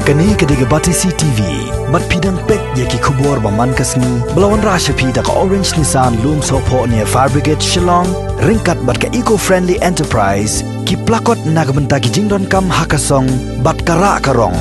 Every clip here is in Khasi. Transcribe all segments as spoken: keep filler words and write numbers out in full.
Kane ka dei ka Batesi T V. Bad phi dang peit ïa ki khubor ba man ka sngi ba la wanrah sha phi da ka Orange Nissan Lumsohphoh near Fire Brigade Shillong, ryngkat bad ka Eco Friendly Enterprise, ki plakot na ka bynta ki jingdonkam ha ka song bad ka rah ka rong.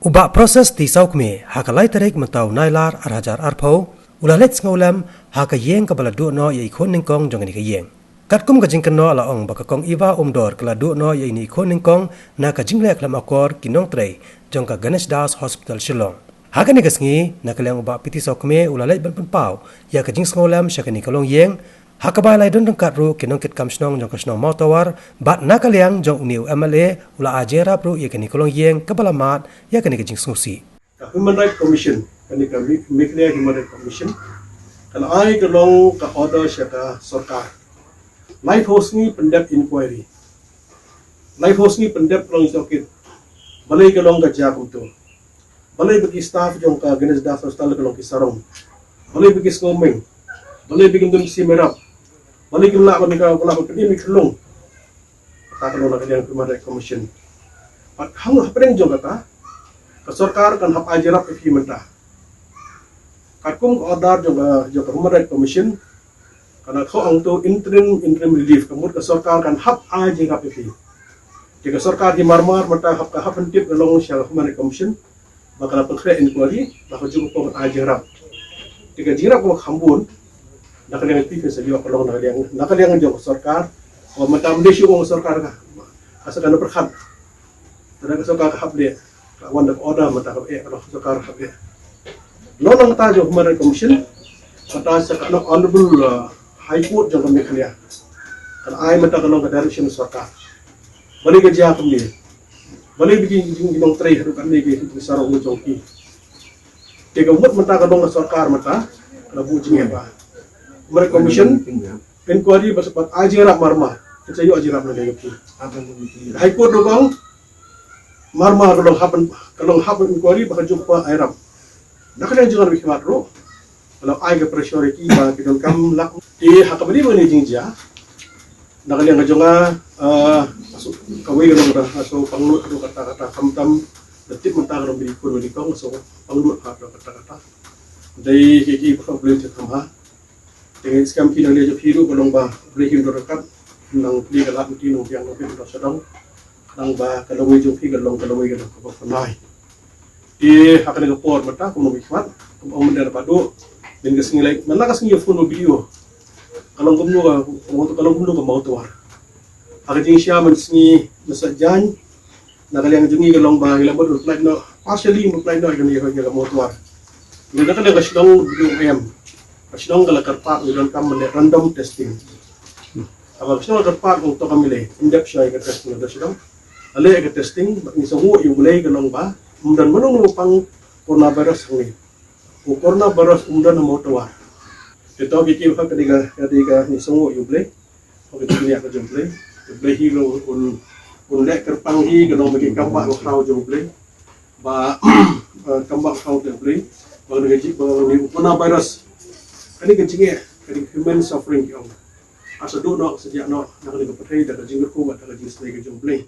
U Bah Process T Sawkmie, ha ka lai tarik mynta u Nailar ar hajar arphew, u la leit sngewlem ha ka ïing kaba la duh noh ïa i khun nyngkong jong kane ka ïing. Katkum ka jingkynnoh la ong ba ka Kong Eva Umdor ka la duh noh ïa ine i khun nyngkong na ka jingleh khlem akor ki nongtrei jong ka Ganesh Das Hospital Shillong. Ha kane ka sngi, na ka liang u Bah P T Sawkmie u la leit ban pynpaw ïa ka jingsngewlem sha kane ka longïing, ha kaba la ïadon ryngkat ruh ki nongkitkam shnong jong ka shnong Mawtawar, bad na ka liang jong une u M L A u la ai jingïarap ruh ïa kane ka longïing kaba la mad ïa kane ka jingsngewsih. Ka Human Rights Commission, kane ka Mi-, Meghalaya Human Rights Commission, ka la ai ka long ka order sha ka sorkar. Laiphew sngi pyndep inquiry. Laiphew sngi pyndep long tohkit. Balei ka long ka jia kumto? Balei ba ki staff jong ka Ganesh Das Hospital ka long ki sarong? Balei ba ki sngewmeng? Balei ba kim don ki sim ïarap? Balei kim lah ban ka, lah ban pynim ïa ki khyllung? Kata ka long na ka liang Human Rights Commission. Bad hapdeng jong kata, ka sorkar kan hap ai jingïarap ïa phi mynta. Katkum ka order jong ka, jong ka Human Rights Commission, ka la thoh hangto interim, interim relief, ka mut ka sorkar kan hap ai jingïarap ïa phi. Te ka sorkar hi marmar mynta hap, ka hap pyntip ka long sha ka Human Rights Commission ba ka la pynkhreh inquiry, ba ka ju ka pynai jingïarap. Te ka jingïarap kaba kham bun, na ka liang phi phin sa ïoh ka long na ka liang, na ka liang jong ka sorkar, ba mynta mynta shu ong sorkar ka, ka sa ka na pyrkhat. Te na ka sorkar ka hap leh, ka wan da ka order mynta ka eh, ka sorkar ka hap leh. Long nangta jong Human Rights Commission, mynta sa ka na Honorable, uh, High Court jong ka Meghalaya. Ka ai mynta ka long ka direction sorkar. Balei ka jia kumne? Balei ba ki jing, jing nongtrei haduh katne ki, ki sarong jong ki? Te ka mut mynta ka long ka sorkar mynta ka la buh jingeh ba Human Rights Commission inquiry ba sa pat ai jingïarap marmar. Kin sa ïoh jingïarap na ka phi. High Court ruh ka ong marmar ka long hap, ka long hap inquiry ba ka ju ka ai ïarap. Na ka liang jong ka khmat ruh, ka long ai ka pressure ïa ki ba ki donkam lah. Te ha kaba ïadei bad kane ka jingjia, na ka liang ka jong nga, ah, ka wei ka long ka, ka pangnud ruh kata kata khamtam, da tip mynta ka long bri kun bri kong, ka pangnud ruh kata kata. Dei ki ki ba ka bri te kham ha. Te ngi skhem phi nang leh jong phi ruh ka long ba U Blei u don ryngkat, nang plie ka lad, nang plie nang biang, nang plie nang sdang. Nang ba ka lawei jong phi ka long ka lawei ka long kaba pynai. Te ha kane ka por mynta kum nongmihkhmat, kum ong mynta na Bah Duh, mynta ka sngi leh, mynta ka sngi ïa phone video. Ka long kumno ka, ka long kumno ka Mawtawar. Ha ka jingshisha mynsngi, mynsaw jan, na ka liang jong ngi ka long ba ngi la mut ban pynlait noh, partially ban pynlait noh ïa ka, ïa ka Mawtawar. Ngi na ka liang ka shnong U M, ka shnong ka la kyrpad ngi donkam ban leh random testing. Haba ka shnong ka kyrpad, ngi to kam leh in-depth shuwa ïa ka testing ka shnong. La leh ka testing, bad ngi sngewnguh ïa U Blei ka long ba ym don mano mano pang coronavirus hangne. U coronavirus um don ha Mawtawar. Te to ki ki ha ka dei ka, ka dei ka ngi sngewnguh ïa U Blei. Ka dei ka jingïarap ka jong U Blei. U Blei hi ruh un, un leh kyrpang hi ka long ba ki kam ba khraw jong U Blei. Ba, eh, kam ba khraw jong U Blei. Ba ka dei ka jing, ba ka dei u coronavirus. Ka dei ka jingeh, ka dei human suffering ki ong. Ar sa duh noh, sa jia noh, na ka dei ka pyrthei da ka jingkyrkhu bad da ka jingsnei ka jong U Blei.